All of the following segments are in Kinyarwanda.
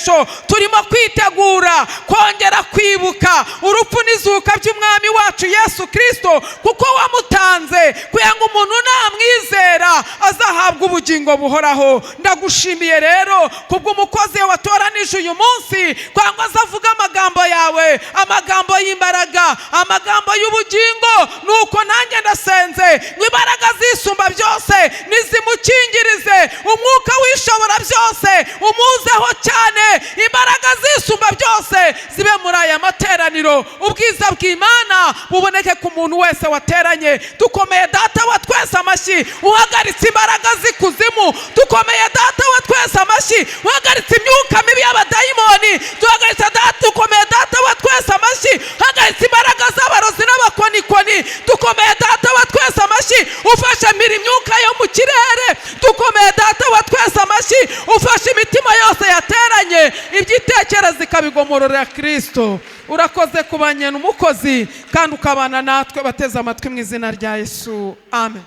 masengesho turimo kwitegura kongera kwibuka urupfu n'izuka by'umwami wacu Yesu Kristo, kuko wamutanze kugira ngo umuntu namwizera azahabwa ubugingo buhoraho. Ndagushimiye rero kubw'umukozi watoranije uyu munsi kwangwa azavuga amagambo yawe, amagambo y'imbaraga, amagambo y'ubugingo. Nuko nanjye ndasenze ngo imbaraga zisumba byose nizimukingirize, umwuka wishobora byose umuzeho cyane, imbaraga zisumba byose zibe muri aya materaniro, ubwiza bw'Imana buboneke ku muntu wese wateranye. Dukomeye Data wa twese amashyi uhagaritse imbaraga z'ikuzimu, dukomeye Data wa twese amashyi uhagaritse imyuka mibi y'abadayimoni, duhagaritse Data, dukomeye Data wa twese amashyi uhagaritse imbaraga z'abarozi n'abakonikoni, dukomeye Data wa twese amashyi ufashe miri imyuka yo mu kirere, dukomeye Data wa twese amashyi ufashe imitima yose yateranye ibyitekerezo ikabigomororera Kristo. Urakoze kubanye n'umukozi kandi ukabana natwe bateze amatwi mu izina rya Yesu, amen.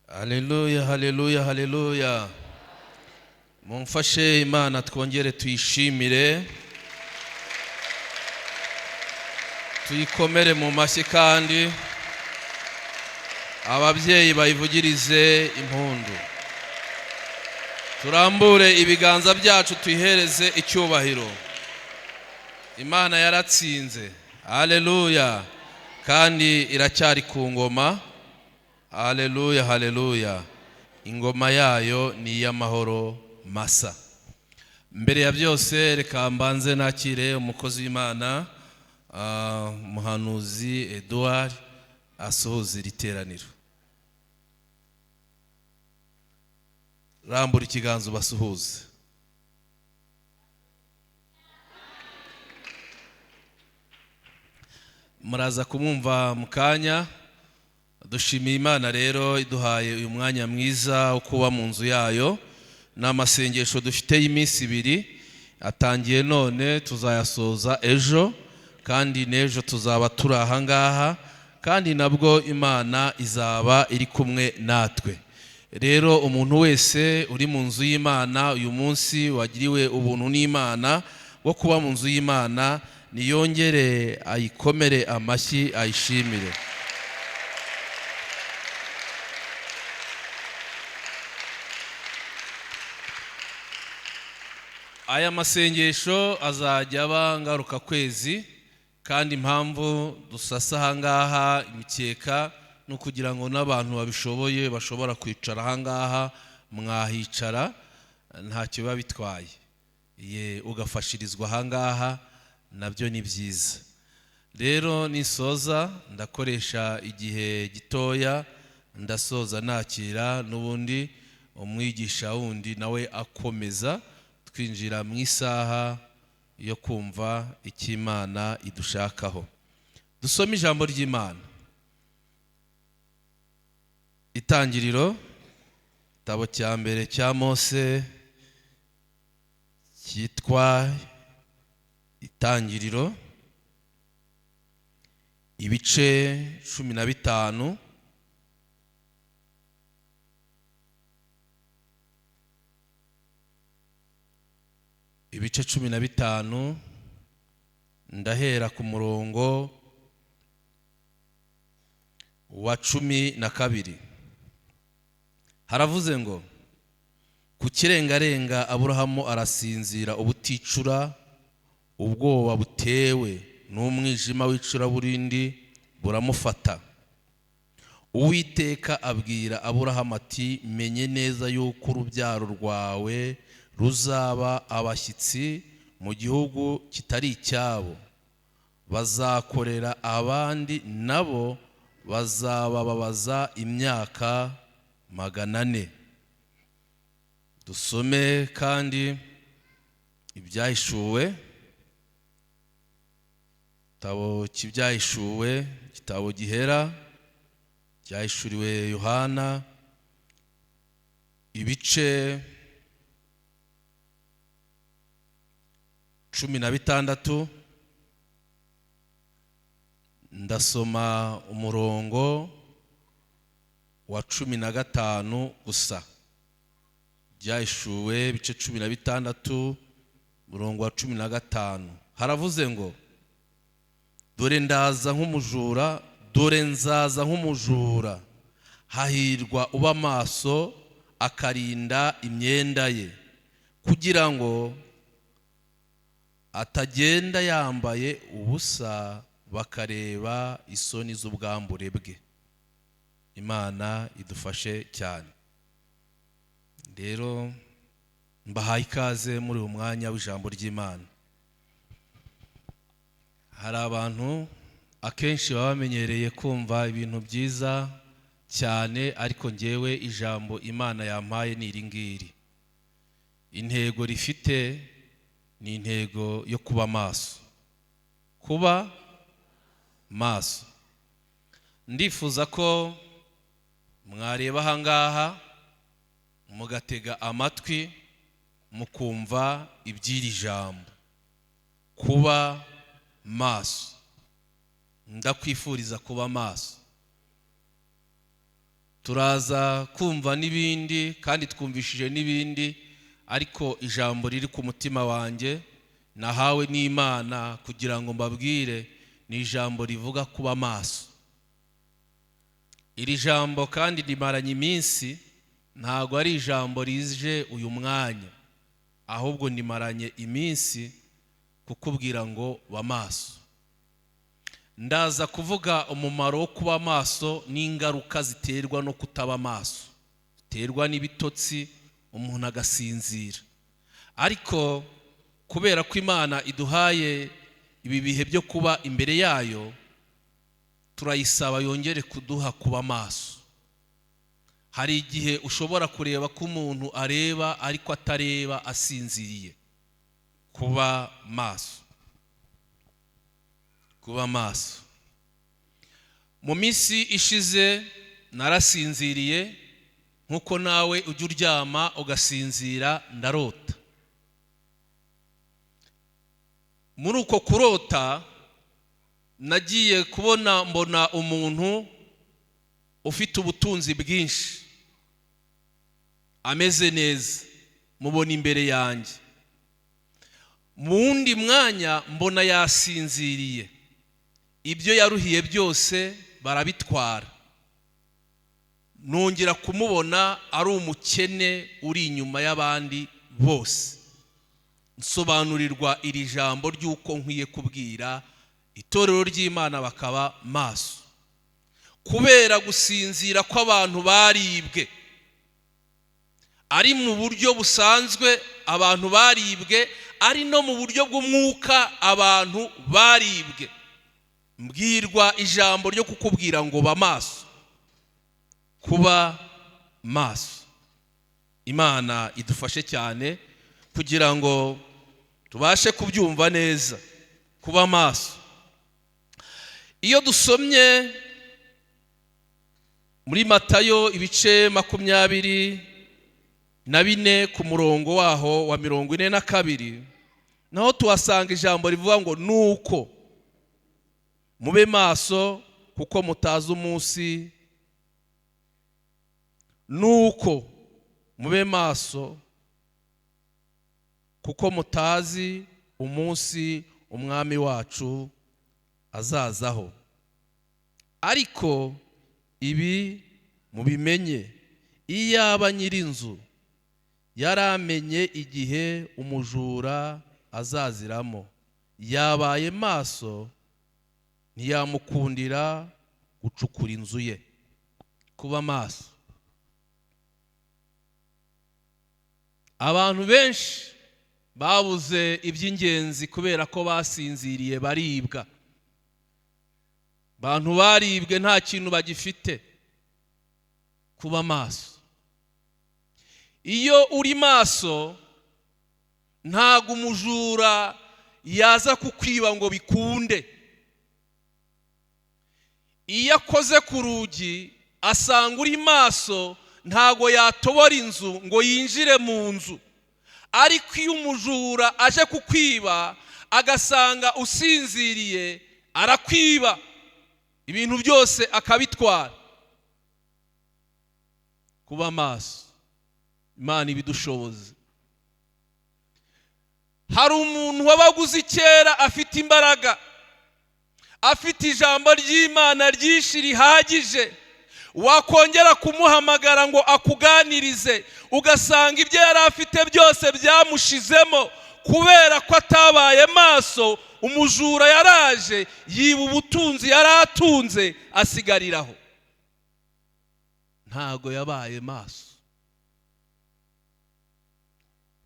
Haleluya, haleluya, haleluya. Mumfashe Imana twongere tuyishimire, tuyikomere mu mashyi, kandi ababyeyi bayivugirize impundu. Turambure ibiganza byacu tuyihereze icyubahiro. Imana yaratsinze, haleluya, kandi iracyari ku ngoma. Haleluya, haleluya. Ingoma yayo ni iy'amahoro masa. Mbere ya byose reka mbanze nakire umukozi w'Imana, Muhanuzi Edouard, asuhuza iri teraniro. Rambura ikiganza ubasuhuze. Muraza kumwumva mu kanya. Dushimiye Imana rero iduhaye uyu mwanya mwiza wo kuba mu nzu yayo. Ni amasengesho dufite y'iminsi ibiri, atangiye none tuzayasoza ejo, kandi n'ejo tuzaba turi aha ngaha, kandi nabwo Imana izaba iri kumwe natwe. Rero umuntu wese uri mu nzu y'Imana uyu munsi wagiriwe ubuntu n'Imana wo kuba mu nzu y'Imana, niyongere ayikomere amashyi ayishimire. Aya masengesho azajya aba ngaruka kwezi, kandi impamvu dusasa aha ngaha imikeka ni ukugira ngo n'abantu babishoboye bashobora kwicara aha ngaha, mwahicara ntacyo biba bitwaye, ye ugafashirizwa aha ngaha nabyo ni byiza. Rero nisoza ndakoresha igihe gitoya, ndasoza nakira n'ubundi umwigisha wundi nawe akomeza, twinjira mu isaha yo kumva icyo Imana idushakaho. Dusome ijambo ry'Imana. Itangiriro, igitabo cya mbere cya Mose cyitwa Itangiriro, ibice 15. Ibice 15, ndahera ku murongo wa 12. Haravuze ngo: ku kirengarenga Aburahamu arasinzira ubuticura, ubwoba butewe n'umwijima w'icuraburindi buramufata. Uwiteka abwira Aburahamu ati: menye neza yuko urubyaro rwawe ruzaba abashyitsi mu gihugu kitari icyabo, bazakorera abandi nabo bazabababaza imyaka 400. Dusome kandi ibyahishuwe, igitabo cy'ibyahishuwe, igitabo gihera cyahishuriwe Yohana, ibice 16, ndasoma umurongo wa 15 gusa. Ibyahishuwe ibice 16 umurongo wa 15, haravuze ngo: "Dore ndaza nk'umujura, dore nzaza nk'umujura. Hahirwa uba maso akarinda imyenda ye, kugira ngo atagenda yambaye ubusa bakareba isoni z'ubwambure bwe." Imana idufashe cyane. Rero mbahaye ikaze muri uyu mwanya w'ijambo ry'Imana. Hari abantu akenshi baba bamenyereye kumva ibintu byiza cyane, ariko ngewe ijambo Imana yampaye ni iri ngiri. Intego rifite ni intego yo kuba maso, kuba maso. Ndifuza ko mwareba ahangaha, mugatega amatwi, mukumva iby'iri jambo, kuba maso. Ndakwifuriza kuba maso. Turaza kumva n'ibindi kandi twumvishije n'ibindi, ariko ijambo riri ku mutima wanjye nahawe n'Imana kugira ngo mbabwire ni ijambo rivuga kuba maso. Iri jambo kandi rimaranye iminsi, ntabwo ari ijambo rije uyu mwanya, ahubwo nimaranye iminsi kukubwira ngo ba maso. Ndaza kuvuga umumaro wo kuba maso n'ingaruka ziterwa no kutaba maso, ziterwa n'ibitotsi, umuntu agasinzira. Ariko kubera ko Imana iduhaye ibi bihe byo kuba imbere yayo, turayisaba yongere kuduha kuba maso. Hari igihe ushobora kureba ko umuntu areba ariko atareba, asinziriye. Kuba maso, kuba maso. Mu minsi ishize narasinziriye, nkuko nawe ujya uryama ugasinzira, ndarota. Muri uko kurota nagiye kubona mbona umuntu ufite ubutunzi bwinshi, ameze neza, mubona imbere yanjye. Mu wundi mwanya mbona yasinziriye, ibyo yaruhiye byose barabitwara. Nongera kumubona ari umukene uri inyuma y'abandi bose. Nsobanurirwa iri jambo ry'uko nkwiye kubwira itorero ry'Imana bakaba maso, kubera gusinzira kw'abantu baribwe. Ari mu buryo busanzwe abantu baribwe, ari no mu buryo bw'umwuka abantu baribwe. Mbwirwa ijambo ryo kukubwira ngo ba maso, kuba maso. Imana idufashe cyane kugira ngo tubashe kubyumva neza, kuba maso. Iyo dusomye muri Matayo ibice 24 ku murongo waho wa 42, naho tuhasanga ijambo rivuga ngo: "Nuko mube maso kuko mutazi umunsi." Nuko mube maso kuko mutazi umunsi umwami wacu azazaho. Ariko ibi mubimenye, iyaba nyir'inzu yaramenye igihe umujura azaziramo, yabaye maso ntiyamukundira gucukura inzu ye. Kuba maso. Abantu benshi babuze iby'ingenzi kubera ko basinziriye, baribwa. Abantu baribwe nta kintu bagifite. Kuba maso. Iyo uri maso ntago umujura yaza kukwiba ngo bikunde. Iyo akoze ku rugi asanga uri maso, ntago yatobora inzu ngo yinjire mu nzu. Ariko iyo umujura aje kukwiba agasanga usinziriye, arakwiba ibintu byose akabitwara. Kuba maso, Imana ibidushoboze. Hari umuntu wabaguze kera afite imbaraga, afite ijambo ry'Imana ryinshi rihagije, wakongera kumuhamagara ngo akuganirize ugasanga ibyo yari afite byose byamushizemo kubera ko atabaye maso. Umujura yaraje yiba ubutunzi yari atunze, asigariraho. Ntago yabaye maso.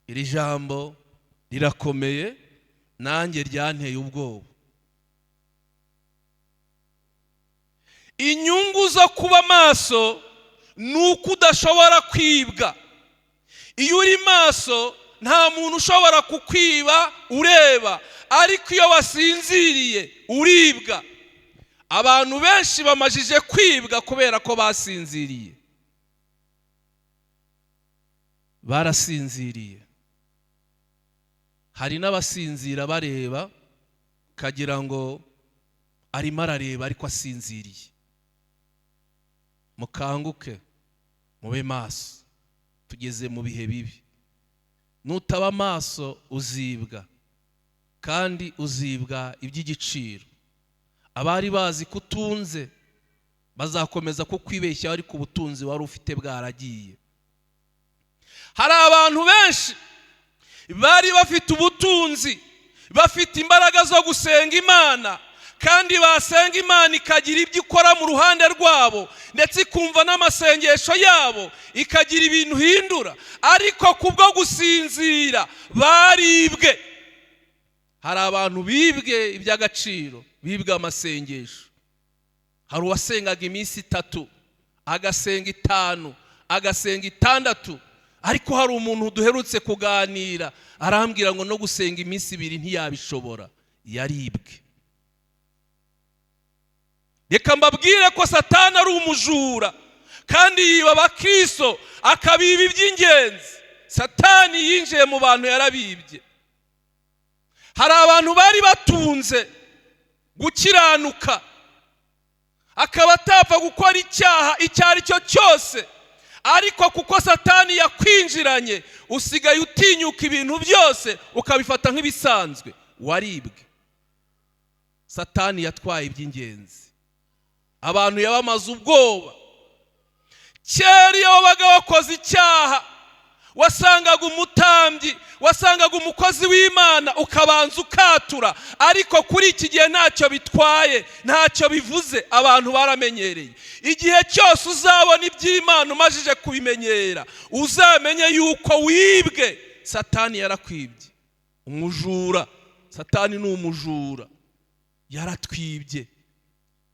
Iri jambo rirakomeye, nanjye ryanteye ubwoba. Inyungu zo kuba maso ni uko udashobora kwibwa. Iyo uri maso nta muntu ushobora kukwiba ureba, ariko iyo wasinziriye uribwa. Abantu benshi bamajije kwibwa kubera ko basinziriye, barasinziriye. Hari n'abasinzira bareba kagira ngo arimo arareba ariko asinziriye. Mukanguke, mube maso, tugeze mu bihe bibi. Nutaba maso uzibwa, kandi uzibwa iby'igiciro. Abari bazi ko utunze bazakomeza kukwibeshya, ariko ubutunzi wari ufite bwaragiye. Hari abantu benshi bari bafite ubutunzi, bafite imbaraga zo gusenga Imana, kandi basenga Imana ikagira ibyo ikora mu ruhande rwabo, ndetse ikumva n'amasengesho yabo, ikagira ibintu ihindura, ariko kubwo gusinzira baribwe. Hari abantu bibwe iby'agaciro, bibwe amasengesho. Hari uwasengaga iminsi 3, agasenga 5, agasenga 6, ariko hari umuntu duherutse kuganira arambwira ngo no gusenga iminsi 2 ntiyabishobora, yaribwe. Reka mbabwire ko Satani ari umujura, kandi yiba abakristo akabiba iby'ingenzi. Satani yinjiye mu bantu yarabibye. Hari abantu bari batunze gukiranuka, akaba atapfa gukora icyaha icyo ari cyo cyose, ariko kuko Satani yakwinjiranye usigaye utinyuka ibintu byose ukabifata nk'ibisanzwe, waribwe. Satani yatwaye iby'ingenzi, abantu yabamaze ubwoba. Kera iyo wabaga wakoze icyaha wasangaga umutambyi, wasangaga umukozi w'Imana, ukabanza ukatura, ariko kuri iki gihe ntacyo bitwaye, ntacyo bivuze, abantu baramenyereye. Igihe cyose uzabona iby'Imana umajije kubimenyera, uzamenye yuko wibwe. Satani yarakwibye, umujura. Satani ni umujura, yaratwibye,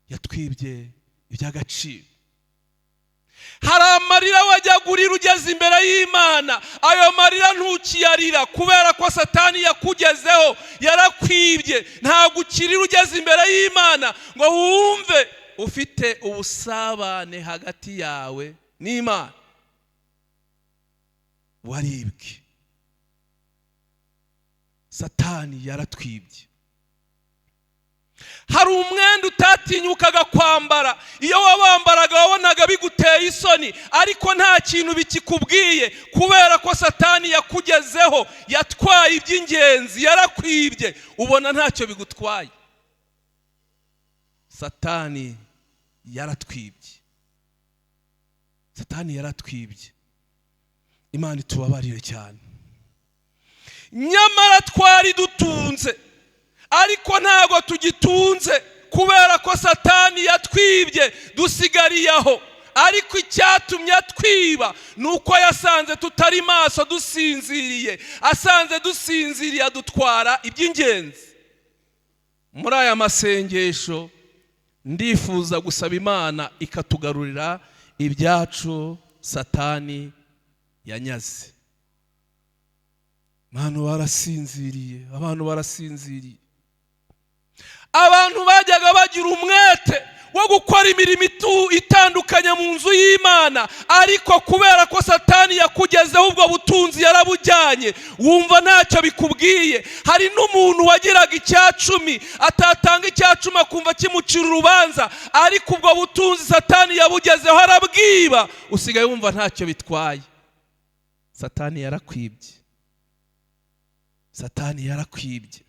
yatwibye iby'agaciro. Hari amarira wajya gurira ugeze imbere y'Imana, ayo marira ntukiyarira kubera ko Satani yakugezeho, yarakwibye. Ntabwo ukirira ugeze imbere y'Imana ngo wumve ufite ubusabane hagati yawe n'Imana. Waribwe, Satani yaratwibye. Hari umwenda utatinyukaga kwambara, iyo wabambaraga wabonaga biguteye isoni, ariko nta kintu bikikubwiye kubera ko Satani yakugezeho, yatwaye iby'ingenzi, yarakwibye, ubona ntacyo bigutwaye. Satani yaratwibye, Satani yaratwibye. Imana itubabarire cyane. Nyamara twari dutunze, ariko ntago tugitunze kubera ko Satani yatwibye, dusigariye aho. Ariko icyatumye atwiba ni uko yasanze tutari maso, dusinziriye. Asanze dusinziriye adutwara iby'ingenzi. Muri aya masengesho ndifuza gusaba Imana ikatugarurira ibyacu Satani yanyaze. Abantu barasinziriye, abantu barasinziriye. Abantu bajyaga bagira umwete wo gukora imirimo itandukanye mu nzu y'Imana, ariko kubera ko Satani yakugezeho ubwo butunzi yarabujyanye, wumva ntacyo bikubwiye. Hari n'umuntu wagiraga 10 atatanga 10 akumva kimucira urubanza, ariko ubwo butunzi Satani yabugezeho arabwiba, usigaye wumva ntacyo bitwaye. Satani yarakwibye, Satani yarakwibye.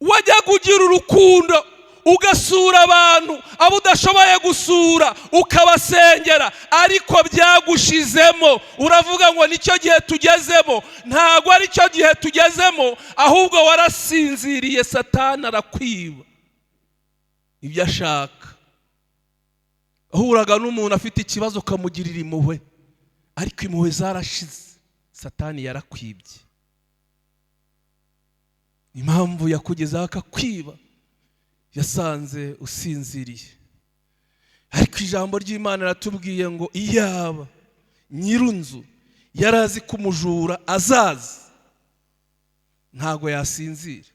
Wajyaga ugira urukundo ugasura abantu abo udashoboye gusura ukabasengera, ariko byagushizemo, uravuga ngo nicyo gihe tugezemo. Ntabwo ari cyo gihe tugezemo, ahubwo warasinziriye, Satani arakwiba ibyo ashaka. Ahuraga n'umuntu afite ikibazo ukamugirira impuhwe, ariko impuhwe zarashize, Satani yarakwibye. Impamvu yakugezaho akakwiba, yasanze usinziriye. Ariko ijambo ry'Imana riratubwiye ngo iyaba nyir'inzu yari azi ko umujura azaza, ntago yasinzira,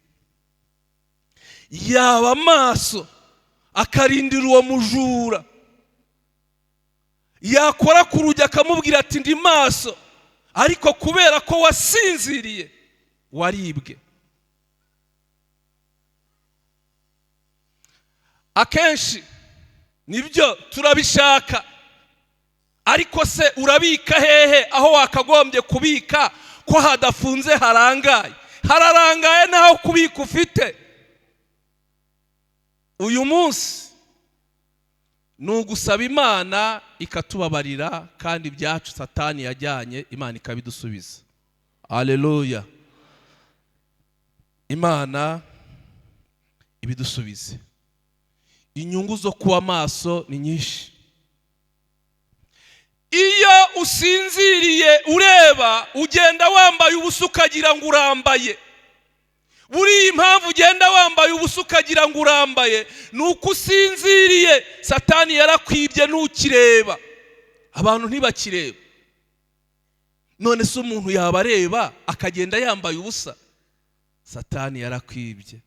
yaba amaso akarindira uwo mujura, yakora ku rugi akamubwira ati ndi maso. Ariko kubera ko wasinziriye, waribwe. Akenshi nibyo turabishaka, ariko se urabika hehe aho wakagombye kubika ko hadafunze, harangaye? Hararangaye n'aho kubika ufite. Uyu munsi ni ugusaba Imana ikatubabarira, kandi ibyacu Satani yajyanye Imana ikabidusubiza. Haleluya! Imana ibidusubize. Inyungu zo kuba maso ni nyinshi. Iyo usinziriye ureba, ugenda wambaye ubusa ukagira ngo urambaye. Buriya impamvu ugenda wambaye ubusa ukagira ngo urambaye ni uko usinziriye. Satani yarakwibye, ntukireba, abantu ntibakireba. None se umuntu yaba areba akagenda yambaye ubusa? Satani yarakwibye,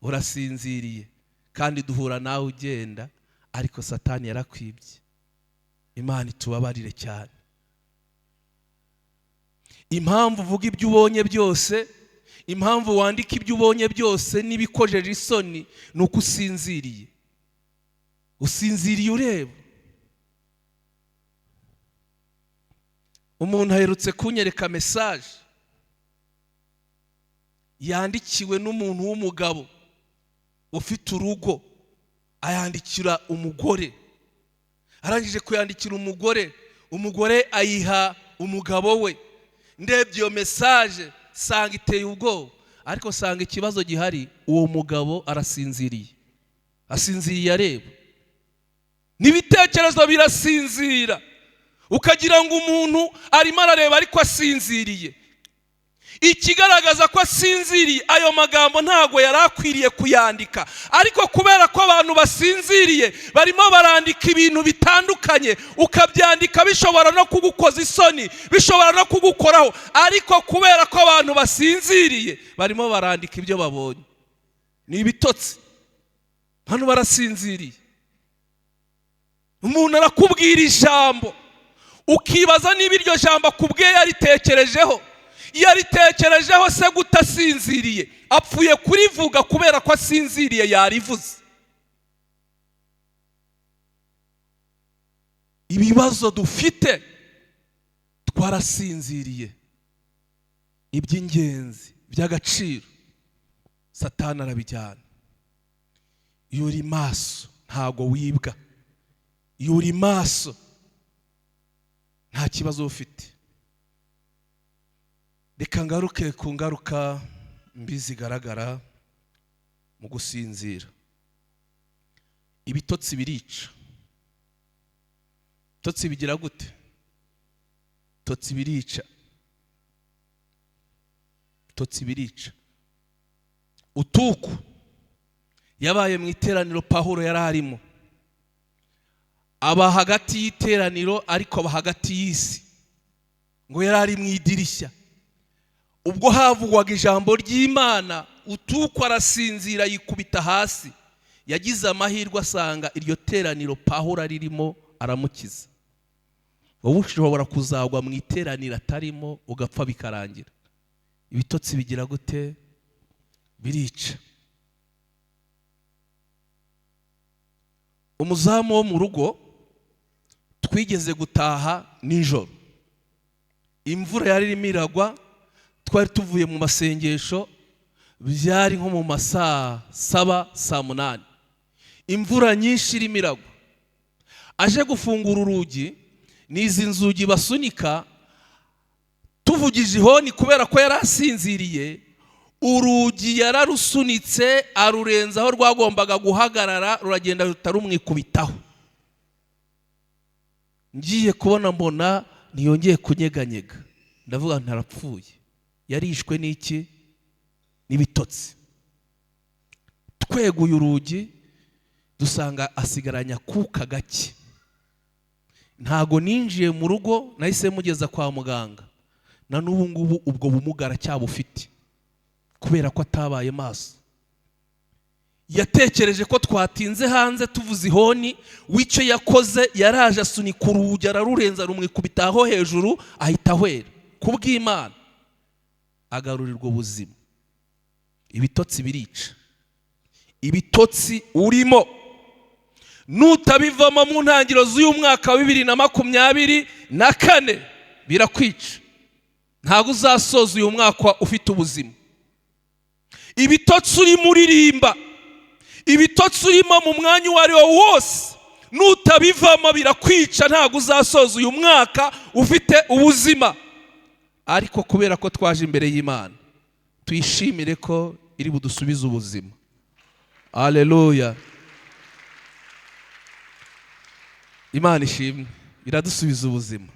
urasinziriye, kandi duhura nawe ugenda, ariko Satani yarakwibye. Imana itubabarire cyane. Impamvu uvuga ibyo ubonye byose, impamvu wandika ibyo ubonye byose n'ibikojeje isoni, ni uko usinziriye. Usinziriye ureba. Umuntu aherutse kunyereka message yandikiwe n'umuntu w'umugabo ufite urugo, ayandikira umugore. Arangije kuyandikira umugore, umugore ayiha umugabo we. Ndebye iyo message sanga iteye ubwoba, ariko sanga ikibazo gihari, uwo mugabo arasinziriye, asinziriye areba, n'ibitekerezo birasinzira, ukagira ngo umuntu arimo arareba ariko asinziriye. Ikigaragaza ko asinziriye, ayo magambo ntago yari akwiriye kuyandika, ariko kubera ko abantu basinziriye barimo barandika ibintu bitandukanye, ukabyandika bishobora no kugukoza isoni, bishobora no kugukoraho, ariko kubera ko abantu basinziriye barimo barandika ibyo babonye. Ni ibitotsi, hano barasinziriye. Umuntu arakubwira ijambo ukibaza niba iryo jambo akubwiye yaritekerejeho. Yaritekerejeho se gute asinziriye? Apfuye kurivuga kubera ko asinziriye yarivuze. Ibibazo dufite twarasinziriye, iby'ingenzi by'agaciro Satani arabijyana. Iyo uri maso ntago wibwa, iyo uri maso nta kibazo ufite. Reka ngaruke ku ngaruka mbi zigaragara mu gusinzira. Ibitotsi birica. Ibitotsi bigira gute? Ibitotsi birica. Ibitotsi birica. Utuku yabaye mu iteraniro Pawulo yari arimo, aba hagati y'iteraniro ariko aba hagati y'isi, ngo yari ari mu idirishya. Ubwo havugwaga ijambo ry'Imana, Utuku arasinzira yikubita hasi. Yagize amahirwe asanga iryo teraniro Pawulo aririmo, aramukiza. Wowe ushobora kuzagwa mu iteraniro atarimo, ugapfa bikarangira. Ibitotsi bigira gute? Birica. Umuzamu wo mu rugo twigeze gutaha nijoro, imvura yari irimo iragwa, twari tuvuye mu masengesho, byari nko mu masaa 7 saa 8, imvura nyinshi irimo iragwa. Aje gufungura urugi, n'izi nzugi basunika, tuvugije ihoni kubera ko yari asinziriye, urugi yararusunitse arurenza aho rwagombaga guhagarara, ruragenda rutarumwikubitaho. Ngiye kubona mbona ntiyongeye kunyeganyega, ndavuga ntarapfuye. Yarishwe n'iki? N'ibitotsi. Tweguye urugi dusanga asigaranya kuka gake. Ntago ninjiye mu rugo, nahise mugeza kwa muganga. Na n'ubu ngubu ubwo bumuga aracyabufite kubera ko atabaye maso. Yatekereje ko twatinze hanze tuvuze ihoni, wicyo yakoze yaraje asunika urugi ararurenza rumwikubita aho hejuru, ahita ahwera. Kubw'Imana agarurirwa ubuzima. Ibitotsi birica. Ibitotsi urimo nutabivamo mu ntangiriro z'uyu mwaka wa 2024 birakwica. Ntabwo uzasoza uyu mwaka ufite ubuzima. Ibitotsi urimo uririmba, ibitotsi urimo mu mwanya uwo ari wo wose, nutabivamo birakwica. Ntabwo uzasoza uyu mwaka ufite ubuzima. Ariko kubera ko twaje imbere y'Imana, tuyishimire ko iri budusubize ubuzima. Haleluya. Imana ishimwe, iradusubiza ubuzima.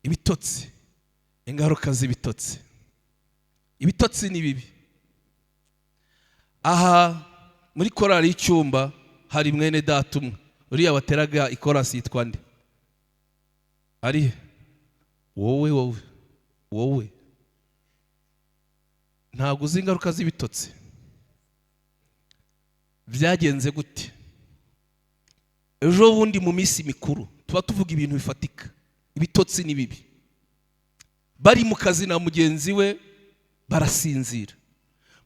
Ibitotsi, ingaruka z'ibitotsi. Ibitotsi ni bibi. Aha muri korali y'icyumba hari mwene data umwe, uriya wateraga ikorasi yitwa nde? Ari wowe wowe wowe. Ntabwo uzi ingaruka z'ibitotsi. Byagenze gute? Ejo bundi mu minsi mikuru tuba tuvuga ibintu bifatika. Ibitotsi ni bibi. Bari mu kazi na mugenzi we barasinzira.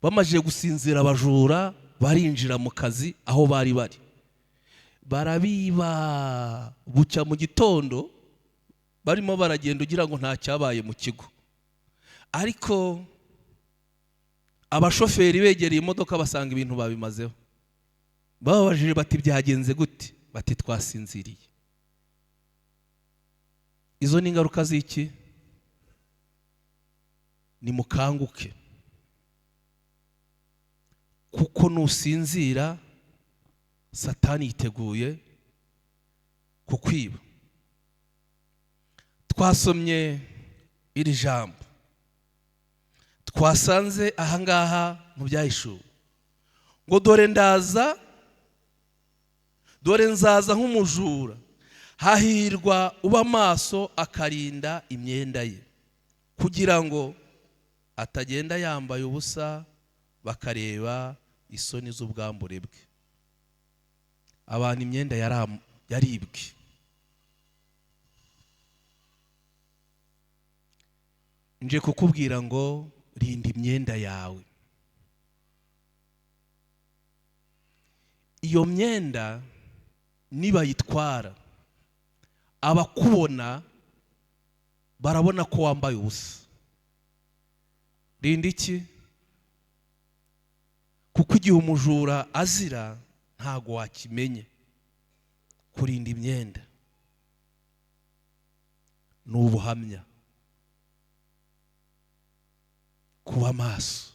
Bamaze gusinzira abajura barinjira mu kazi aho bari bari, barabiba. Bucya mu gitondo barimo baragenda ugira ngo nta cyabaye mu kigo, ariko abashoferi begereye imodoka basanga ibintu babimazeho. Bababajije bati byagenze gute? Bati twasinziriye. Izo ni ingaruka z'iki? Nimukanguke, kuko nusinzira Satani yiteguye kukwiba. Twasomye iri jambo twasanze ahangaha mu byahishuwe ngo dore ndaza, dore nzaza nk'umujura, hahirwa uba maso akarinda imyenda ye, kugira ngo atagenda yambaye ubusa bakareba isoni z'ubwambure bwe. Abantu imyenda yaribwe. Nje kukubwira ngo rinda imyenda yawe. Iyo myenda nibayitwara, abakubona barabona ko wambaye ubusa. Rinda iki? Kuko igihe umujura azira ntago wakimenye. Kurinda imyenda ni ubuhamya, kuba maso.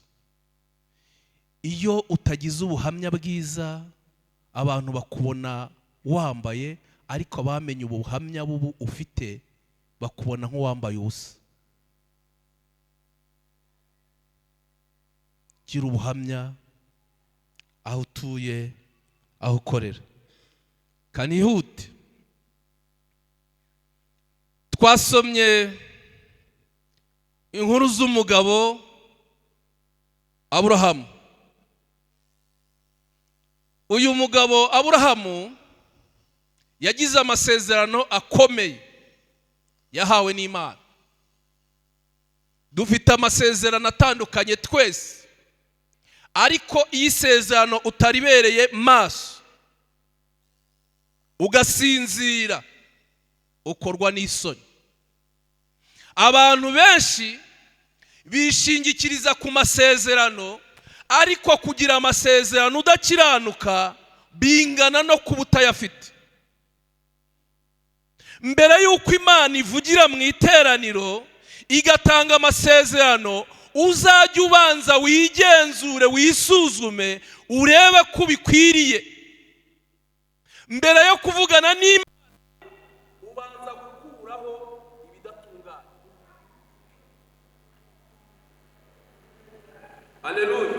Iyo utagize ubuhamya bwiza, abantu bakubona wambaye, ariko abamenye ubuhamya bubu ufite bakubona nk'uwambaye ubusa. Gira ubuhamya aho utuye, aho ukorera. Kanihute. Twasomye inkuru z'umugabo Aburahamu. Uyu mugabo Aburahamu yagize amasezerano akomeye yahawe n'Imana. Dufite amasezerano atandukanye twese, ariko iyo isezerano utaribereye maso ugasinzira, ukorwa n'isoni. Abantu benshi bishingikiriza ku masezerano, ariko kugira amasezerano udakiranuka bingana no kuba utayafite. Mbere y'uko Imana ivugira mu iteraniro igatanga amasezerano, uzajya ubanza wigenzure, wisuzume, urebe ko ubikwiriye. Mbere yo kuvugana n'Imana ubanza gukuraho ibidatunganye. Haleluya.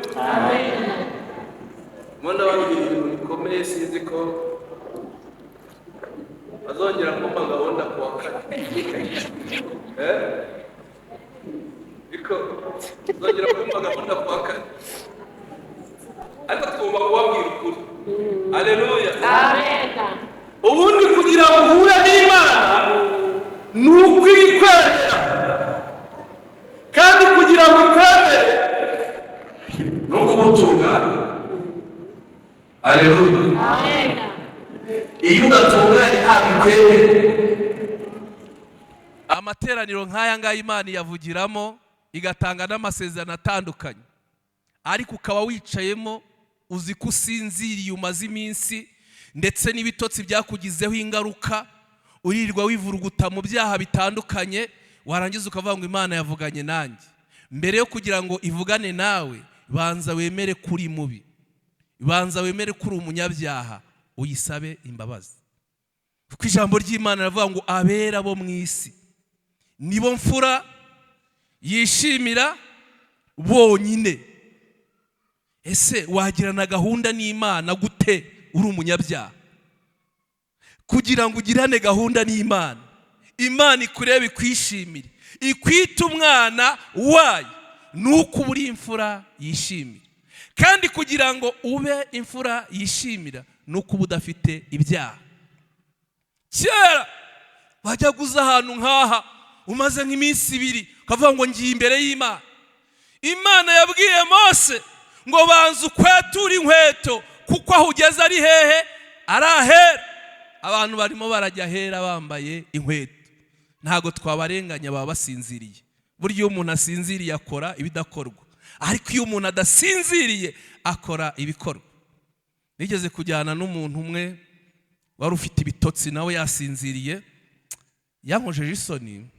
Mbona babwira ibintu bikomeye, sinzi ko bazongera kumpa gahunda ku wa kane. Ariko bazongera kumpa gahunda ku wa kane, ariko tugomba kubabwira ukuri. Haleluya. Ubundi kugira ngo uhure n'Imana ni uko ibikwemera, kandi kugira ngo ikwemere ni uko uba utunganye. Haleluya. Iyo udatunganye ntabwo ikwemera. Amateraniro nk'aya ngaya Imana iyavugiramo, igatanga n'amasezerano atandukanye, ariko ukaba wicayemo uzi ko usinziriye, umaze iminsi, ndetse n'ibitotsi byakugizeho ingaruka, uririrwa wivuruguta mu byaha bitandukanye, warangiza ukavuga ngo Imana yavuganye nanjye. Mbere yo kugira ngo ivugane nawe, banza wemere ko uri mubi, banza wemere ko uri umunyabyaha, uyisabe imbabazi. Kuko ijambo ry'Imana riravuga ngo abera bo mu isi nibo mfura yishimira bonyine. Ese wagirana gahunda n'Imana gute uri umunyabyaha? Kugira ngo ugirane gahunda n'Imana, Imana ikurebe ikwishimire, ikwite umwana wayo, ni uko uba uri imfura yishimira. Kandi kugira ngo ube imfura yishimira ni uko uba udafite ibyaha. Kera wajyaga uza ahantu nk'aha umaze nk'iminsi ibiri, ukavuga ngo ngiye imbere y'Imana. Imana yabwiye Mose ngo banza ukweture inkweto, kuko aho ugeze ari hehe? Ari ahera. Abantu barimo barajya ahera bambaye inkweto, ntabwo twabarenganya, baba basinziriye. Burya iyo umuntu asinziriye akora ibidakorwa, ariko iyo umuntu adasinziriye akora ibikorwa. Nigeze kujyana n'umuntu umwe wari ufite ibitotsi, nawe yasinziriye, yankojeje isoni.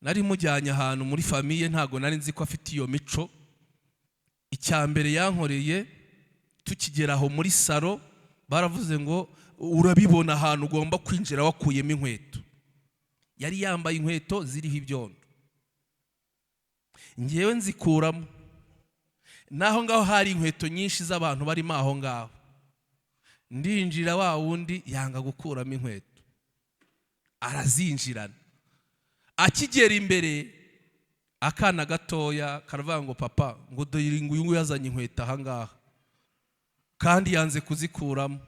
Nari mujyanye ahantu muri famille, ntabwo nari nzi ko afite iyo mico. Icya mbere yankoreye, tukigera aho muri salo, baravuze ngo urabibona ahantu ugomba kwinjira wakuyemo inkweto. Yari yambaye inkweto ziriho ibyondo, ngewe nzikuramo. Naho ngaho hari inkweto nyinshi z'abantu barimo aho ngaho. Ndinjira, wa wundi yanga gukuramo inkweto, arazinjirana. Akigera imbere, akana gatoya karavuga ngo papa, ngo dore ngo uyu nguyu yazanye inkweto aha ngaha kandi yanze kuzikuramo.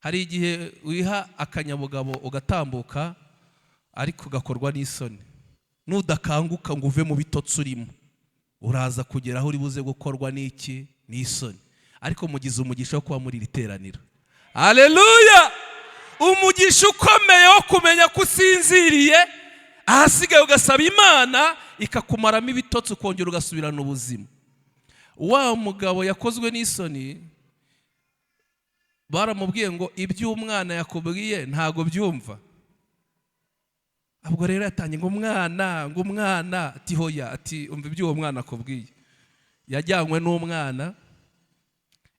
Hari igihe wiha akanyabugabo ugatambuka, ariko ugakorwa n'isoni. Nudakanguka ngo uve mu bitotsi urimo, uraza kugera aho uri buze gukorwa n'iki? N'isoni. Ariko mugize umugisha wo kuba muri iri teraniro. Haleluya! Umugisha ukomeye wo kumenya ko usinziriye, ahasigaye ugasaba Imana ikakumaramo ibitotsi, ukongera ugasubirana ubuzima. Wa mugabo yakozwe n'isoni, baramubwiye ngo ibyo umwana yakubwiye ntago byumva. Ubwo rero yatangiye ngo umwana, ngo umwana, ati hoya, ati umva ibyo uwo mwana akubwiye. Yajyanywe n'umwana.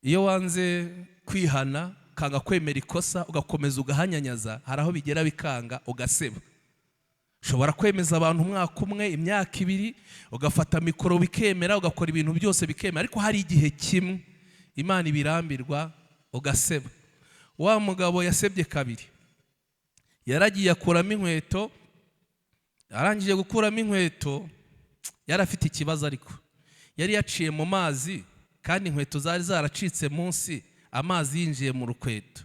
Iyo wanze kwihana, ukanga kwemera ikosa, ugakomeza ugahanyanyaza, hari aho bigera bikanga, ugaseba. Ushobora kwemeza abantu umwaka umwe, imyaka ibiri, ugafata mikoro bikemera, ugakora ibintu byose bikemera, ariko hari igihe kimwe Imana ibirambirwa, ugaseba. Wa mugabo yasebye kabiri. Yaragiye akuramo inkweto. Arangije gukuramo inkweto, yari afite ikibazo, ariko yari yaciye mu mazi kandi inkweto zari zaracitse munsi. Amazi yinjiye mu rukweto.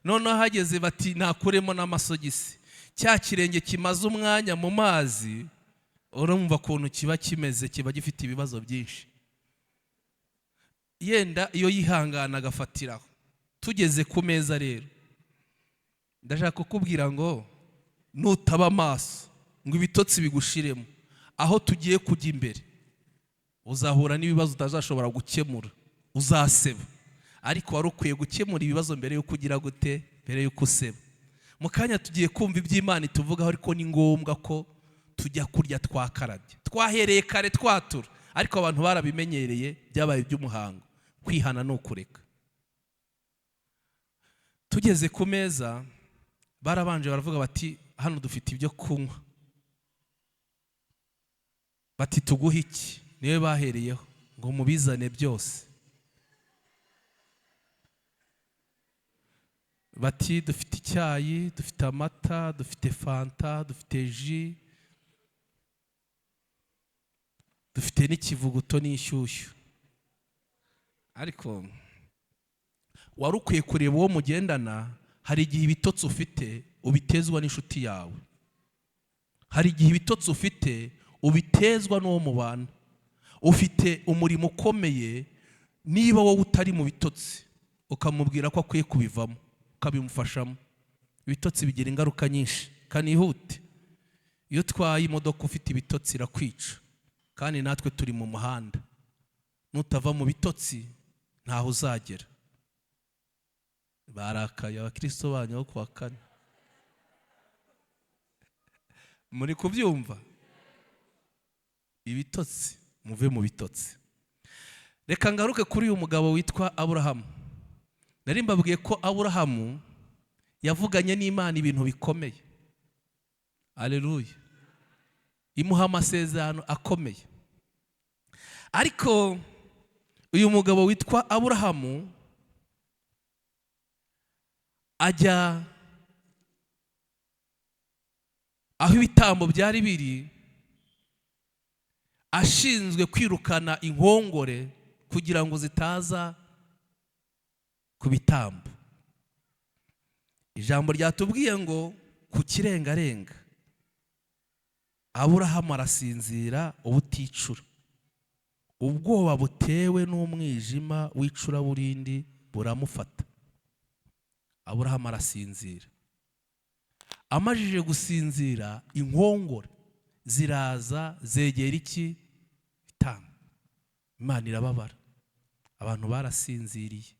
Noneho hageze bati nakuremo n'amasogisi. Cya kirenge kimaze umwanya mu mazi, urumva ukuntu kiba kimeze, kiba gifite ibibazo byinshi. Yenda iyo yihangana agafatiraho. Tugeze ku meza rero, ndashaka kukubwira ngo nutaba amaso ngo ibitotsi bigushiremo, aho tugiye kujya imbere uzahura n'ibibazo utazashobora gukemura, uzaseba. Ariko wari ukwiye gukemura ibibazo mbere y'uko ugira gute, mbere y'uko useba. Mu kanya tugiye kumva iby'Imana ituvugaho, ariko ni ngombwa ko tujya kurya twakarabye. Twahereye kare twatura, ariko abantu barabimenyereye, byabaye iby'umuhango. Kwihana ni ukureka. Tugeze ku meza, barabanje baravuga bati hano dufite ibyo kunywa, bati tuguhe iki? Niwe bahereyeho ngo mubizane byose. Bati dufite icyayi, dufite amata, dufite fanta, dufite ji, dufite n'ikivuguto n'inshyushyu. Ariko wari ukwiye kureba uwo mugendana. Hari igihe ibitotsi ufite ubitezwa n'inshuti yawe, hari igihe ibitotsi ufite ubitezwa n'uwo mubana. Ufite umurimo ukomeye, niba wowe utari mu bitotsi ukamubwira ko akwiye kubivamo, ukabimufashamo. Ibitotsi bigira ingaruka nyinshi. Kanihute, iyo utwaye imodoka ufite ibitotsi irakwica, kandi natwe turi mu muhanda. Nutava mu bitotsi ntaho uzagera. Barakaye abakristo banyu bo kuwa kane, muri kubyumva? Ibitotsi, muve mu bitotsi. Reka ngaruke kuri uyu mugabo witwa Aburahamu. Nari mbabwiye ko Aburahamu yavuganye n'Imana ibintu bikomeye. Aleluya. Imuha amasezerano akomeye. Ariko uyu mugabo witwa Aburahamu ajya aho ibitambo byari biri, ashinzwe kwirukana inkongore kugira ngo zitaza ku bitambo. Ijambo ryatubwiye ngo ku kirengarenga Aburahamu arasinzira ubuticura, ubwoba butewe n'umwijima w'icuraburindi buramufata. Aburahamu arasinzira. Amajije gusinzira, inkongore ziraza zegera iki? Bitambo. Imana irababara. Abantu barasinziriye,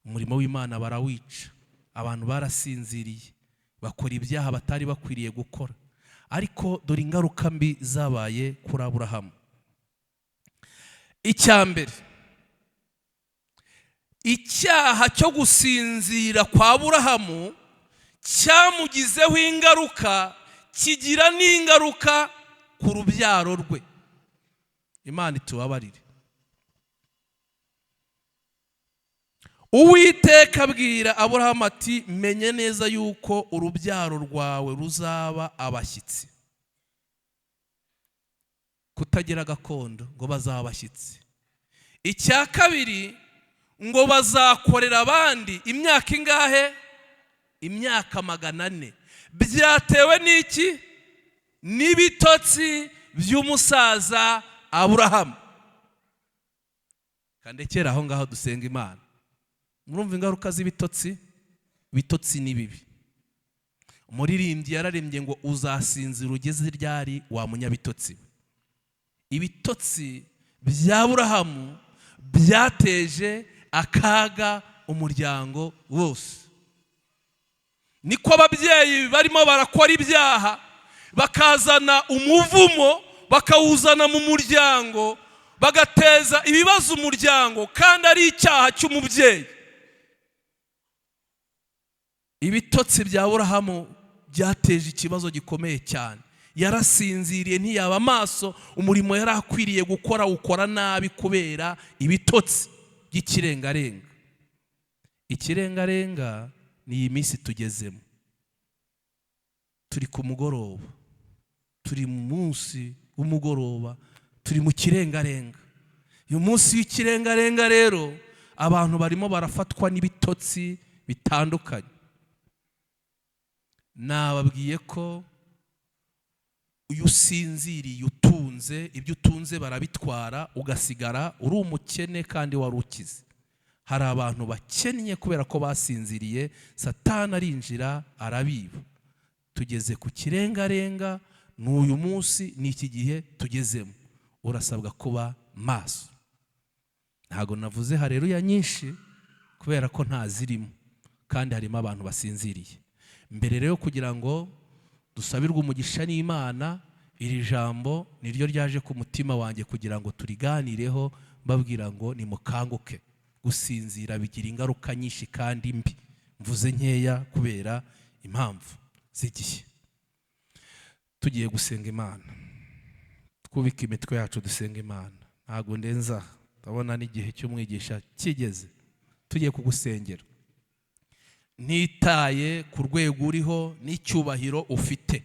umurimo w'Imana barawica. Abantu barasinziriye, bakora ibyaha batari bakwiriye gukora. Ariko dore ingaruka mbi zabaye kuri Aburahamu. Icya mbere, icyaha cyo gusinzira kwa Aburahamu cyamugizeho ingaruka, kigira n'ingaruka ku rubyaro rwe. Imana itubabarire. Uwiteka abwira Aburahamu ati menye neza yuko urubyaro rwawe ruzaba abashyitsi. Kutagira gakondo, ngo bazaba abashyitsi. Icya kabiri, ngo bazakorera abandi imyaka ingahe? Imyaka 400. Byatewe n'iki? N'ibitotsi by'umusaza Aburahamu. Kandekera aho ngaho dusenga Imana. Murumva ingaruka z'ibitotsi? Ibitotsi ni bibi. Umuririmbyi yararembye ngo uzasinzira ugeze ryari wa munyabitotsi. Ibitotsi bya Aburahamu byateje akaga umuryango wose. Niko ababyeyi barimo barakora ibyaha, bakazana umuvumo, bakawuzana mu muryango, bagateza ibibazo umuryango, kandi ari icyaha cy'umubyeyi. Ibitotsi bya Aburahamu byateje ikibazo gikomeye cyane. Yarasinziriye ntiyaba amaso, umurimo yari akwiriye gukora ukora nabi kubera ibitotsi by'ikirengarenga. Ikirengarenga ni iyi minsi tugezemo. Turi ku mugoroba, turi mu munsi w'umugoroba, turi mu kirengarenga. Uyu munsi w'ikirengarenga rero, Abantu barimo barafatwa n'ibitotsi bitandukanye. Nababwiye ko iyo usinziriye utunze, ibyo utunze barabitwara, ugasigara uri umukene kandi wari ukize. Hari abantu bakennye kubera ko basinziriye, Satani arinjira arabiba. Tugeze ku kirengarenga, ni uyu munsi, ni iki gihe tugezemo, urasabwa kuba maso. Ntabwo navuze hareruya nyinshi kubera ko ntazirimo, kandi harimo abantu basinziriye. Mbere rero, kugira ngo dusabirwe umugisha n'Imana, iri jambo niryo ryaje ku mutima wanjye kugira ngo turiganireho, mbabwira ngo nimukanguke. Gusinzira bigira ingaruka nyinshi kandi mbi. Mvuze nkeya kubera impamvu z'igihe. Tugiye gusenga Imana, twubike imitwe yacu, dusenga Imana. Ntabwo ndenza, ndabona n'igihe cy'umwigisha kigeze. Tugiye kugusengera ntitaye ku rwego uriho n'icyubahiro ufite.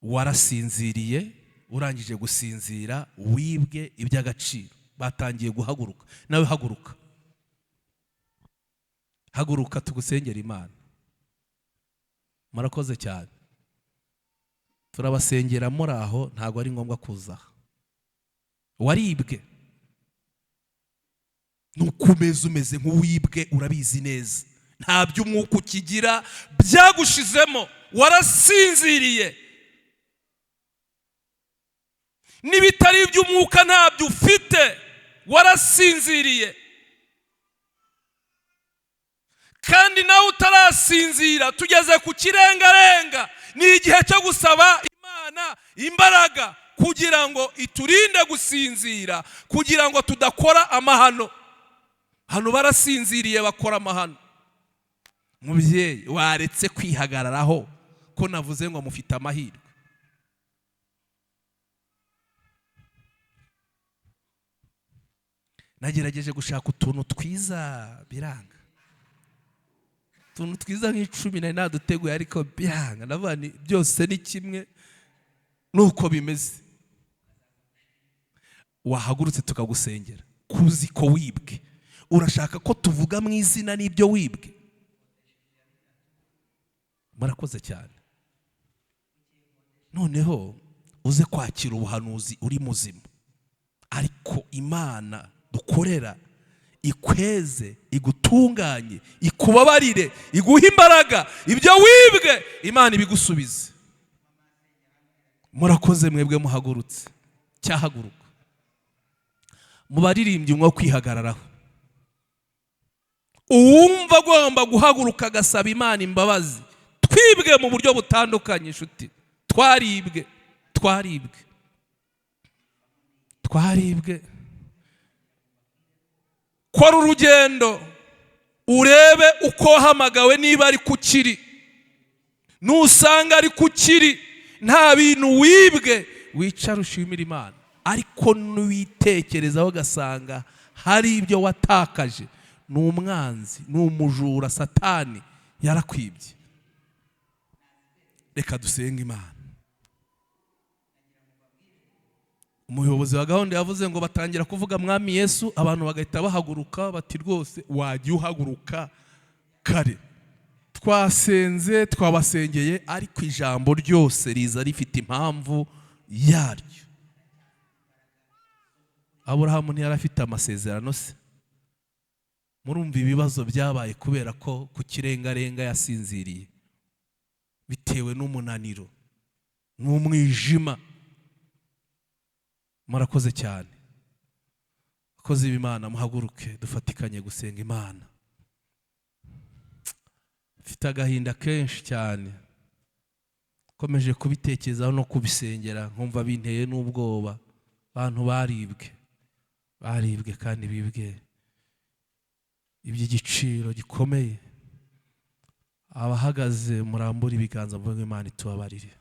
Warasinziriye, urangije gusinzira wibwe iby'agaciro. Batangiye guhaguruka, nawe haguruka, haguruka tugusengera Imana. Murakoze cyane. Turabasengera muri aho, ntabwo ari ngombwa kuza aha. Waribwe, nuko umeze, umeze nk'uwibwe, urabizi neza, nta by'umwuka ukigira, byagushizemo, warasinziriye. N'ibitari iby'umwuka ntabyo ufite, warasinziriye. Kandi nawe utarasinzira, tugeze ku kirengarenga, ni igihe cyo gusaba Imana imbaraga kugira ngo iturinde gusinzira, kugira ngo tudakora amahano. Hano barasinziriye bakora amahano. Mubyeyi, waretse kwihagararaho ko navuze ngo mufite amahirwe? Nagerageje gushaka utuntu twiza biranga, utuntu twiza nk'icumi nari naduteguye ariko biranga. Ndavuga ni byose ni kimwe nuko bimeze. Wahagurutse tukagusengera, kuzi ko wibwe. Urashaka ko tuvuga mu izina n'ibyo wibwe? Murakoze cyane. Noneho uze kwakira ubuhanuzi uri muzima, ariko Imana dukorera ikweze, igutunganye, ikubabarire, iguhe imbaraga, ibyo wibwe Imana ibigusubize. Murakoze mwebwe muhagurutse. Cyahaguruka mu baririmbyi mwo kwihagararaho. Uwumva agomba guhaguruka agasaba Imana imbabazi. Twibwe mu buryo butandukanye, inshuti, twaribwe, twaribwe, twaribwe. Kora urugendo urebe uko wahamagawe, niba ari kukiri. Nusanga ari kukiri, nta bintu wibwe, wicara ushimira Imana. Ariko nuwitekerezaho ugasanga hari ibyo watakaje, ni umwanzi, ni umujura, Satani yarakwibye. Reka dusenge Imana. Umuyobozi wa gahunda yavuze ngo batangira kuvuga Mwami Yesu, abantu bagahita bahaguruka, bati rwose wajya uhaguruka kare. Twasenze, twabasengeye, ariko ijambo ryose riza rifite impamvu yaryo. Aburahamu ntiyari afite amasezerano se? Murumva ibibazo byabaye kubera ko ku kirengarenga yasinziriye, bitewe n'umunaniro n'umwijima. Murakoze cyane. Abakozi b'Imana, muhaguruke dufatikanye gusenga Imana. Mfite agahinda kenshi cyane, nkomeje kubitekerezaho no kubisengera, nkumva binteye n'ubwoba. Abantu baribwe, baribwe kandi bibwe iby'igiciro gikomeye. Abahagaze murambure ibiganza, mvuge ngo Imana itubabarire.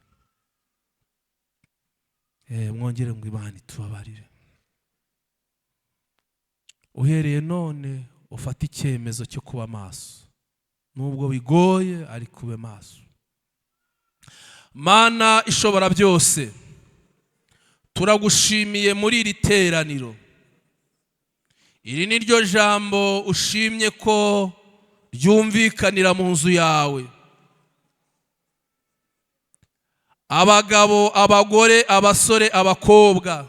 Mwongere ngo Imana itubabarire. Uhereye none ufate icyemezo cyo kuba maso, nubwo bigoye ariko ube maso. Mana ishobora byose, turagushimiye muri iri teraniro. Iri ni ryo jambo ushimye ko ryumvikanira mu nzu yawe. Abagabo, abagore, abasore, abakobwa,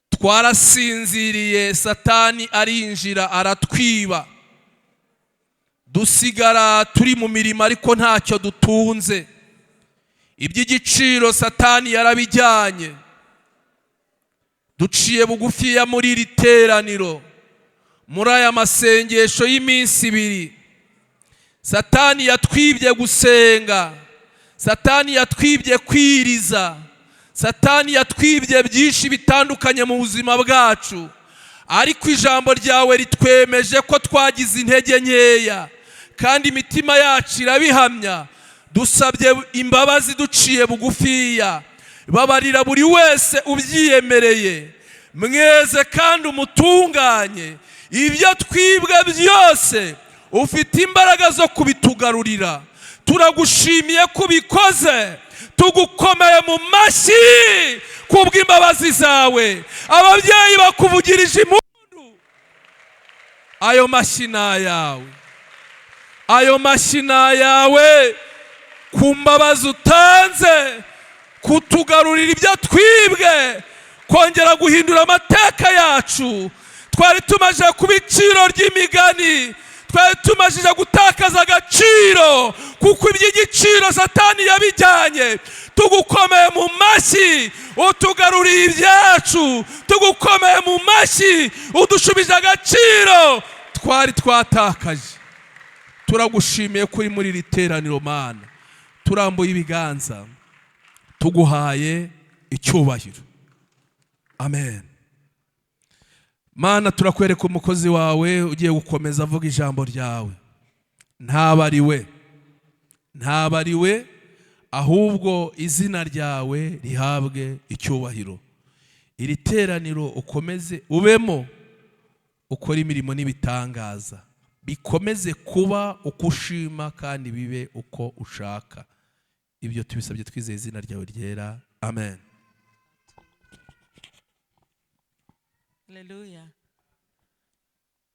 twarasinziriye, Satani arinjira aratwiba, dusigara turi mu mirimo ariko ntacyo dutunze. Iby'igiciro Satani yarabijyanye. Duciye bugufiya muri iri teraniro, muri aya masengesho y'iminsi ibiri. Satani yatwibye gusenga, Satani yatwibye kwiriza, Satani yatwibye byinshi bitandukanye mu buzima bwacu, ariko ijambo ryawe ritwemeje ko twagize intege nkeya, kandi imitima yacu irabihamya. Dusabye imbabazi duciye bugufiya, babarira buri wese ubyiyemereye, mweze kandi umutunganye. Ibyo twibwe byose ufite imbaraga zo kubitugarurira. Turagushimiye ko ubikoze, tugukomeye mu mashyi kubw'imbabazi zawe. Ababyeyi bakuvugirije impundu, ayo mashyi ni ayawe, ayo mashyi ni ayawe ku mbabazi utanze, kutugarurira ibyo twibwe, kongera guhindura amateka yacu. Twari tumaze kuba iciro ry'imigani, twari tumajije gutakaza agaciro, kuko iby'igiciro Satani yabijyanye. Tugukomeye mu mashyi, utugaruriye ibyacu. Tugukomeye mu mashyi, udushubije agaciro twari twatakaje. Turagushimiye kuri muri iri teraniro Mana, turambuye ibiganza tuguhaye icyubahiro. Amen. Mana, turakwereka umukozi wawe ugiye gukomeza avuga ijambo ryawe. Ntabariwe, ntabariwe, ahubwo izina ryawe rihabwe icyubahiro. Iri teraniro ukomeze ubemo, ukore imirimo n'ibitangaza, bikomeze kuba uko ushima kandi bibe uko ushaka. Ibyo tubisabye twizeye izina ryawe ryera. Amen. Haleluya.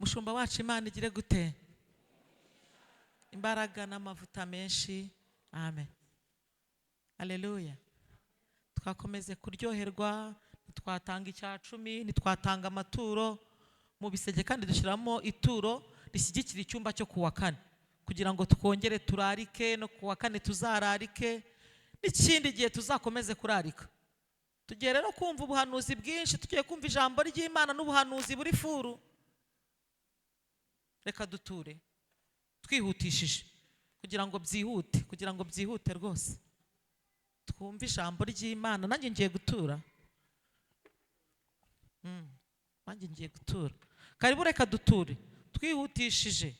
Mushumba wacu, Imana igire gute? Imbaraga n'amavuta menshi. Amen. Haleluya. Twakomeze kuryoherwa, ntitwatanga icya cumi, ntitwatanga amaturo mu bisege, kandi dushyiramo ituro rishyigikira icyumba cyo kuwa kane, kugira ngo twongere turarike, no kuwa kane tuzararike, n'ikindi gihe tuzakomeze kurarika. Tugiye rero kumva ubuhanuzi bwinshi, tugiye kumva ijambo ry'Imana n'ubuhanuzi buri furu. Reka duture twihutishije kugira ngo byihute, kugira ngo byihute rwose twumve ijambo ry'Imana. Nanjye ngiye gutura, nanjye ngiye gutura. Karibu, reka duture twihutishije.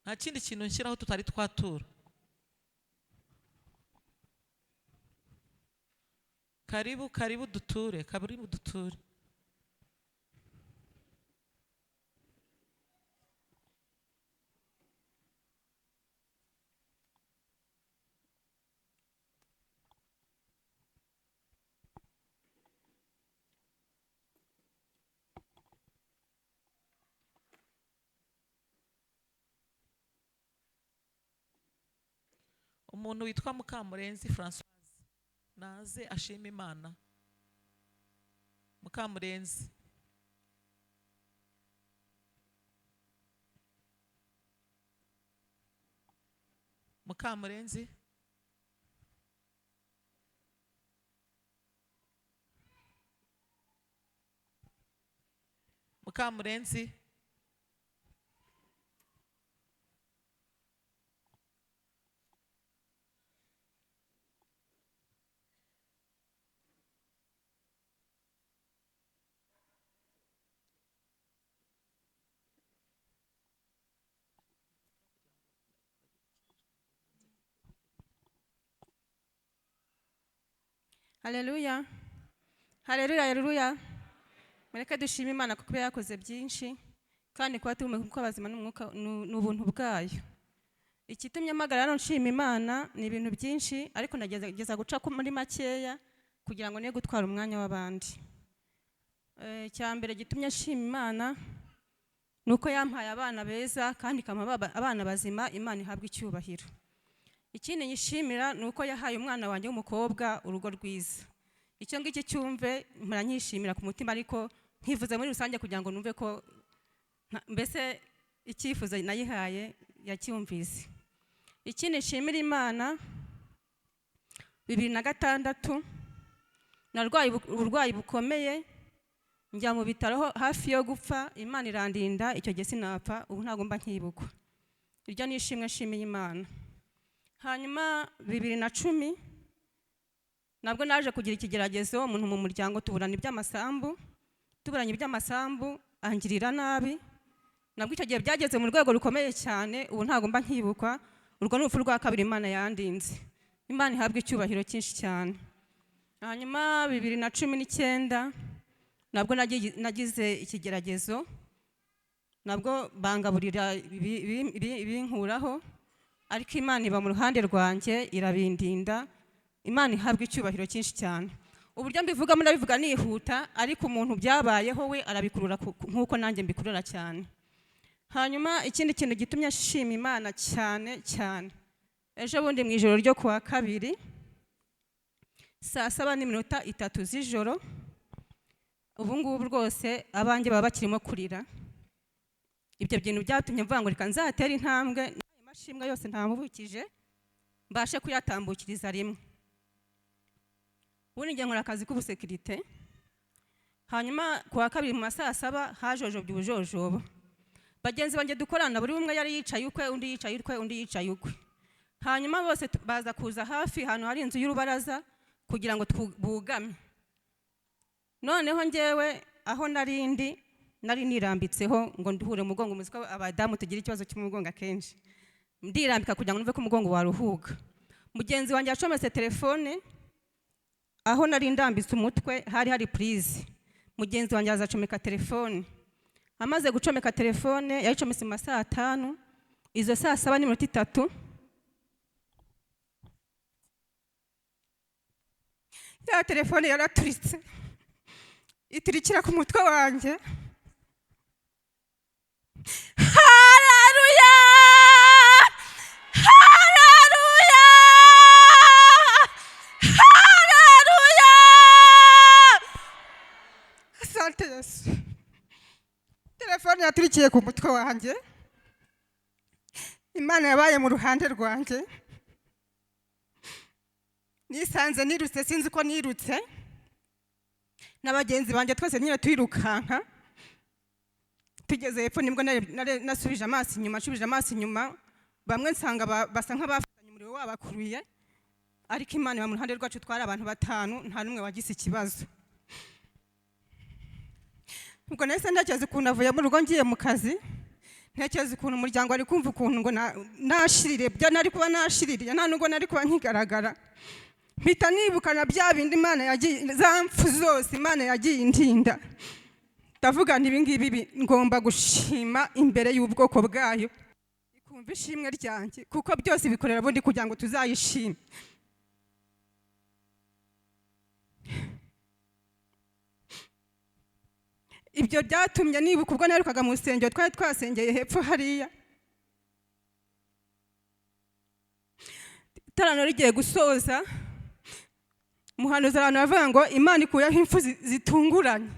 Nta kindi kintu nshyiraho tutari twatura. Karibu, karibu duture, karibu duture. Umuntu witwa Mukamurenzi Françoise naze ashima Imana. Mukamurenzi, Mukamurenzi, Mukamurenzi. Haleluya, haleluya, haleluya. Mureke dushime Imana kuko yakoze byinshi, kandi kuba turi mu bazima n'umwuka ni ubuntu bwayo. Ikitumye mpagara hano nshima Imana ni ibintu byinshi, ariko ndagerageza guca muri makeya kugira ngo ne gutwara umwanya w'abandi. Icya mbere gitumye nshima Imana ni uko yampaye abana beza kandi ikampa abana bazima. Imana ihabwa icyubahiro. Ikindi nyishimira ni uko yahaye umwana wanjye w'umukobwa urugo rwiza. Icyo ngicyo cyumve mpora nyishimira ku mutima, ariko nkivuze muri rusange kugira ngo numve ko mbese icyifuzo nayihaye yacyumvise. Ikindi nshimira Imana, 2006 narwaye uburwayi bukomeye, njya mu bitaro hafi yo gupfa, Imana irandinda, icyo gihe sinapfa, ubu ntabwo mba nkibukwa. Iryo ni ishimwe nshimiye Imana. Hanyuma 2010 nabwo naje kugira ikigeragezo, umuntu mu muryango tuburana iby'amasambu, tuburanye iby'amasambu angirira nabi, nabwo icyo gihe byageze mu rwego rukomeye cyane, ubu ntabwo mba nkibukwa. Urwo ni urupfu rwa kabiri Imana yandinze. Imana ihabwa icyubahiro cyinshi cyane. Hanyuma 2019 nabwo nagize ikigeragezo, nabwo bangaburira ibinkuraho, ariko Imana iba mu ruhande rwanjye irabindinda. Imana ihabwa icyubahiro cyinshi cyane. Uburyo mbivugamo ndabivuga nihuta, ariko umuntu byabayeho we arabikurura nk'uko nanjye mbikurura cyane. Hanyuma ikindi kintu gitumye nshima Imana cyane cyane, ejo bundi mu ijoro ryo kuwa kabiri 7:03 z'ijoro, ubu ngubu rwose abanjye baba bakirimo kurira. Ibyo bintu byatumye mvuga ngo reka nzatere intambwe, n'ayo mashimwe yose ntamubukije mbashe kuyatambukiriza rimwe. Ubundi njye nkora akazi k'ubusekirite. Hanyuma kuwa kabiri mu masaa 7 hajojobye ubujojobo. Bagenzi banjye dukorana buri umwe yari yicaye ukwe, undi yicaye ukwe, undi yicaye ukwe. Hanyuma bose baza kuza hafi ahantu hari inzu y'urubaraza kugira ngo bugame. Noneho njyewe aho narindi nari nirambitseho ngo nduhure umugongo, muzi ko abadamu tugira ikibazo cy'umugongo akenshi. Ndirambika kugira ngo numve ko umugongo waruhuka. Mugenzi wanjye yacometse telefone, aho nari ndambitse umutwe hari hari prise. Mugenzi wanjye azacomeka telefone. Amaze gucomeka telefone yayicometse mu masaa 5, izo 7:03 ya telefone yaraturitse iturikira ku mutwe wanjye. Haleluya, haleluya, haleluya. Asante Yesu. Telefone yaturikiye ku mutwe wanjye. Imana yabaye mu ruhande rwanjye. Nisanze nirutse, sinzi ko nirutse, na bagenzi banjye twese nyine twirukanka. Tugeze hepfo nibwo nasubije amaso inyuma, nshubije amaso inyuma, bamwe nsanga basa nk'abafatanye umuriro wabakuruye, ariko Imana iba mu ruhande rwacu, twari abantu 5, nta n'umwe wagize ikibazo. Ubwo nahise ntekereza ukuntu avuye mu rugo ngiye mu kazi, ntekereza ukuntu umuryango ari kumva ukuntu ngo nashirire, byo nari kuba nashiririye, nta nubwo nari kuba nkigaragara. Mpita nibukana bya bindi Imana yagiye, za mpfu zose Imana yagiye indinda. Ndavuga nti ibi ngibi ngomba gushima imbere y'ubwoko bwayo, ikumva ishimwe ryanjye, kuko byose bikorera bundi kugira ngo tuzayishime. Ibyo byatumye nibuka ubwo naherukaga mu rusengero twari twasengeye hepfo hariya, iteraniro rigiye gusoza, umuhanuzi abantu bavuga ngo Imana ikuyeho impfu zitunguranye.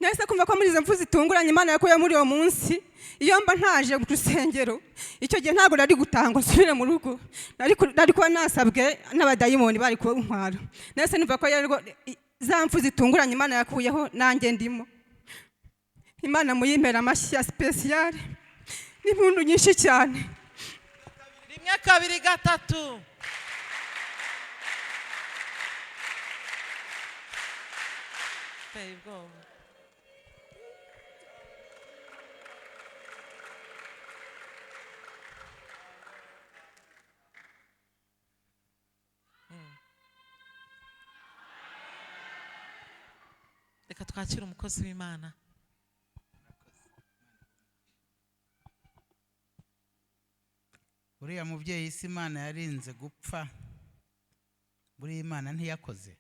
Nahise kumva ko muri izo mpfu zitunguranye Imana yakuye muri uwo munsi, iyo mba ntaje mu rusengero icyo gihe ntabwo nari gutangwa nsubire mu rugo, nari kuba nasabwe n'abadayimoni bari kuntwara. Nahise numva ko za mpfu zitunguranye Imana yakuyeho nanjye ndimo. Imana muyimpera amashyi ya special n'impundu nyinshi cyane. 1 2 3. Reka twakire umukozi w'Imana. Uriya mubyeyi si Imana yarinze gupfa, buriya Imana ntiyakoze.